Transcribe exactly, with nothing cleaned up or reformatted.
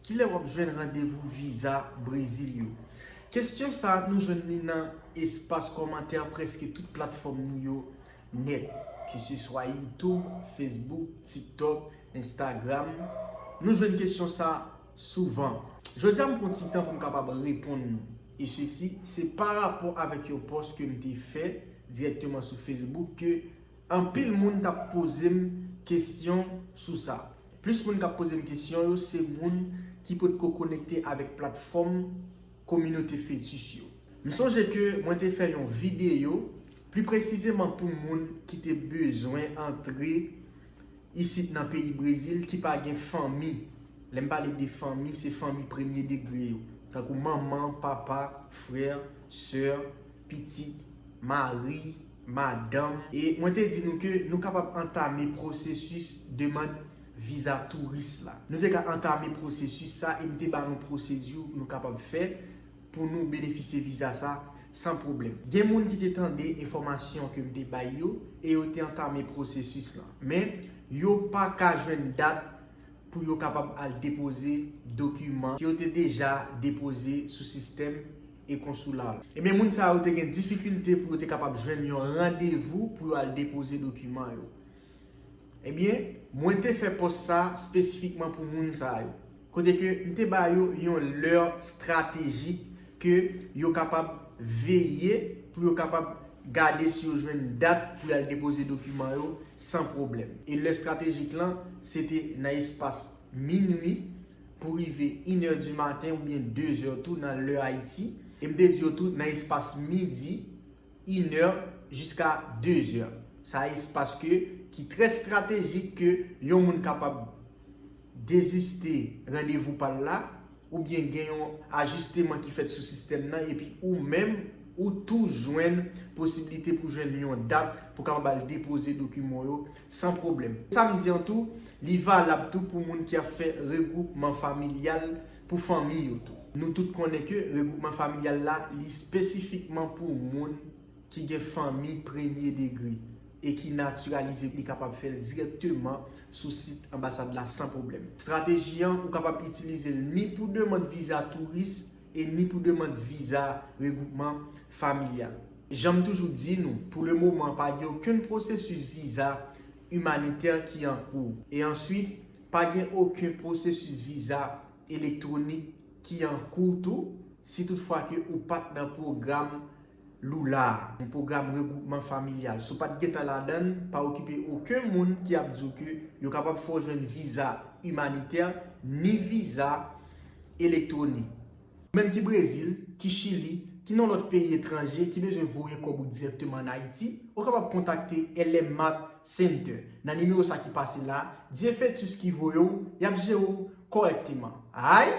Kilè w ap jwenn randevou viza Brezil yo? Kesyon sa a nou jwenn li nan espas kòmantè prèske tout platfòm nou yo nèt, keseswa YouTube, Facebook, TikTok, Instagram. Nou jwenn kesyon sa a souvan. Jodi a m pran ti tan pou m kapab reponn nou. E sesi, se pa rapò avèk yon pòs ke m te fè dirèkteman sou Facebook ke anpil moun t ap poze m kesyon sou sa. Plis moun k ap poze m kesyon yo, se moun ki potko konekte avèk platfòm kominote fetis yo. M sonje ke mwen te fè yon videyo, pli presizeman pou moun ki te bezwen antre isit nan peyi Brezil, ki pa gen fanmi. Lè m pale de fanmi, se fanmi premye degre yo, tankou manman, papa, frè, sè, pitit, mari, madanm. E mwen te di nou ke nou kapab antame pwosesis demann viza touris la. Nou te ka antame pwosesis sa e m te ba nou pwosedi nou kapab fè pou nou benefisye viza sa san pwoblèm. Gen moun ki te tande enfòmasyon ke m te bay yo e yo te antame pwosesis lan. Men, yo pa ka jwenn dat pou yo kapab al depoze dokiman ke yo te deja depoze sou sistèm e konsoula la. Ebyen, moun sa yo te gen difikilte pou yo te kapab jwenn yon randevou pou yo al depoze dokiman yo. Ebyen, mwen te fè pòs sa espesifikman pou moun sa yo. Kote ke m te ba yo yon lè estratejik ke yo kapab veye pou yo kapab gade si yo jwenn dat pou y al depoze dokiman yo san pwoblèm. E lè estratejik lan, se te nan espas minui pou rive inè di maten oubyen dezè tou nan lè Ayiti. E m te di yo tou nan espas midi, inè jiska dezè. Sa espas ke, ki trè estratejik ke yon moun kapab deziste randevou pa l la, oubyen gen yon ajisteman ki fèt sou sistèm nan, epi ou menm, ou tou jwenn posiblite pou jwenn yon dat pou kapab al depoze dokiman yo san pwoblèm. Sa m di an tou, li valab tou pou moun ki ap fè regwoupman familyal pou fanmi yo tou. Nou tout konnen ke regwoupman familyal la, li espesifikman pou moun ki gen fanmi premye degre e ki natiralize, li kapab fè l dirèkteman sou sit anbasad la san pwoblèm. Estrateji an, ou kapab itilize l ni pou demann viza touris e ni pou demann viza regwoupman familyal. Jan m toujou di nou, pou le moman, pa gen okenn pwosesis viza imanitè ki an kou. E answit, pa gen okenn pwosesis viza elektwonik ki an kou tou, si toutfwa ke ou pa t nan pwogram Lula, yon pwogram regwoupman familyal. Si w pa t gentan ladan l, pa okipe okenn moun ki ap di w ke yo kapab fè w jwenn viza imanitè, ni viza elektwonik. Ou menm ki Brezil, ki Chili, ki nan lòt peyi etranje, ki bezwen voye kòb ou dirèkteman ann Ayiti, ou kapab kontakte L M Mart Center nan nimewo sa ki pase la, Dieu Fetus ki voye w, y ap jere w kòrèkteman. Ay!